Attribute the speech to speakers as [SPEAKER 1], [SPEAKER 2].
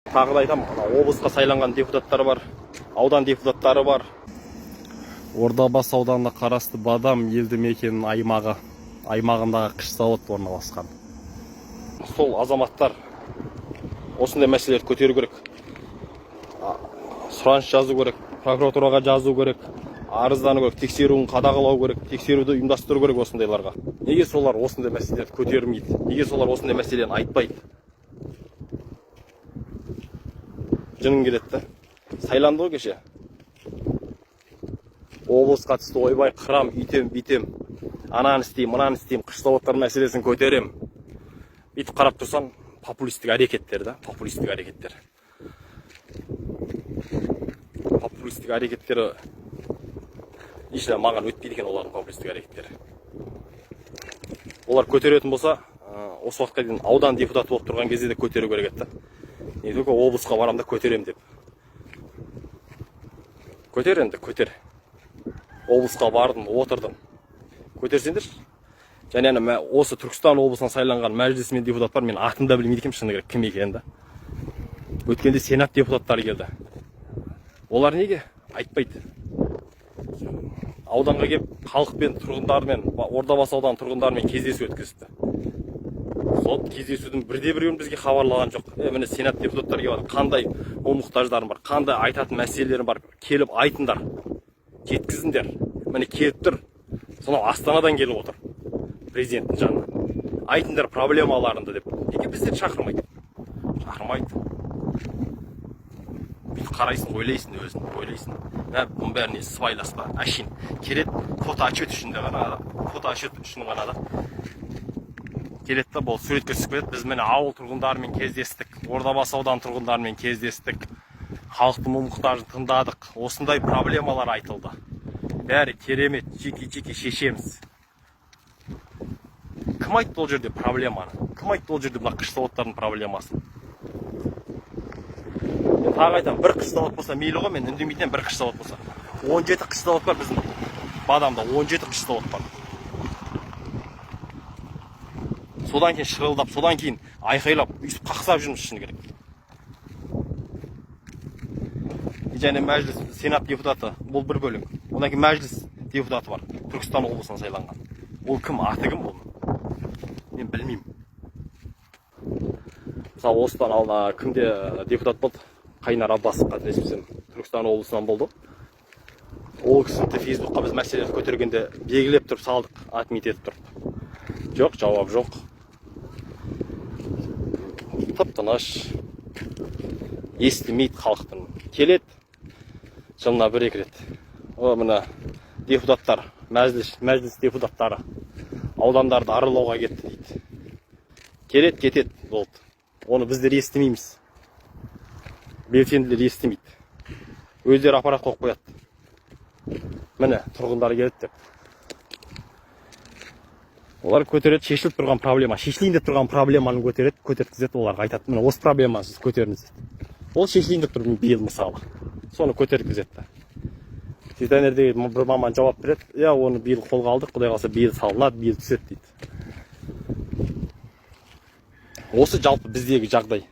[SPEAKER 1] Тағы да айтамын, ана облысқа сайланған депутаттар бар, аудан депутаттары бар. Ордабасы ауданына қарасты Бадам елді мекенінің аймағындағы қыш зауыт орналасқан. Сол азаматтар осындай мәселелерді көтеру керек. Сұраныс жазу керек, прокуратураға жазу керек, арыздану керек, тексеруін қадағалау керек, тексеруді ұйымдастыру керек осындайларға. Неге солар осындай мәселелерді көтермейді? Неге солар осындай мәселені айтпайды? Жының келеді да. Сайланды ғой кеше. Облысқа түсті, ойбай, қырам, үйтем, бүйтем, ананы істеймін, мынаны істеймін, қыш зауыттар мәселесін көтерем. Бүйтіп қарап тұрсаң, популистік әрекеттер да, популистік әрекеттер. Популистік әрекеттері еш маған өтпейді екен олардың популистік әрекеттері. Олар көтеретін болса, осы уақытқа дейін аудан депутаты болып тұрған кезде де көтеру керек еді да. Не только облысқа барамын да көтеремін деп. Көтер енді, көтер. Облысқа бардым, отырдым. Көтерсеңдерші. Және ана осы Түркістан облысынан сайланған мәжілісмен депутат бар, мен атын да білмейді екенмін, шыны керек, кім екенін да. Өткенде сенат депутаттары келді. Олар неге айтпайды? Ауданға келіп, халықпен, тұрғындармен, Ордабасы ауданы тұрғындарымен кездесу өткізді. Сол кездесудің бірде біреуін бізге хабарлаған жоқ. Міне, сенат депутаттары келіп жатыр. Қандай мұң мұқтаждарың бар, қандай айтатын мәселелерің бар, келіп айтыңдар, жеткізіңдер. Міне, келіп тұр. Сонау Астанадан келіп отыр президенттің жанына. Айтыңдар проблемаларыңды деп. Неге біздерді шақырмайды? Шақырмайды. Бүйтіп қарайсың, ойлайсың өзің, ойлайсың. Мә, бұның бәріне сыбайлас па? Әшейін келеді фотоотчет үшін де ғана да, фотоотчет үшін ғана да. Келеді да, болды, суретке түсіп кетеді. Біз, міне, ауыл тұрғындарымен кездестік, Ордабасы ауданы тұрғындарымен кездестік, халықтың мұң мұқтажын тыңдадық, осындай проблемалар айтылды, бәрі керемет, жеке жеке шешеміз. Кім айтты ол жерде проблеманы? Кім айтты ол жерде мына қыш зауыттардың проблемасын? Мен тағы айтамын, бір қыш зауыт болса мейлі ғой, мен үндемейтін едім. Бір қыш зауыт болса, 17 қыш зауыт бар біздің Бадамда, 17 қыш зауыт бар. Содан кейін шырылдап, содан кейін айқайлап, өйстіп қақсап жүрміз, шыны керек. Және мәжіліс, сенат депутаты, бұл бір бөлек. Одан кейін мәжіліс депутаты бар, Түркістан облысынан сайланған. Ол кім, аты кім оның, мен білмеймін. Мысалы, осыдан алдын кімде депутат болды, Қайнар Аббасов, қателеспесем, Түркістан облысынан болды. Ол кісіні де Фейсбукқа біз мәселелерді көтергенде белгілеп тұрып салдық, отметить етіп тұрып. Жоқ, жауап жоқ, тып тыныш, естімейді халықтың. Келеді жылына бір екі рет. О, мына депутаттар, мәжіліс депутаттары аудандарды аралауға кетті дейді. Келеді, кетеді, болды. Оны біздер естімейміз, белсенділер естімейді. Өздері аппарат қойып қояды, міне, тұрғындар келді деп. Олар көтереді шешіліп тұрған проблема, шешілейін деп тұрған проблеманы көтереді, көтерткізеді. Оларға айтады: міне, осы проблеманы сіз көтеріңіз дейді. Ол шешілейін деп тұр биыл, мысалы, соны көтерткізеді да. Цитонердегі бір маман жауап береді: иә, оны биыл қолға алдық, құдай қаласа, биыл салынады, биыл түседі дейді. Осы жалпы біздегі жағдай.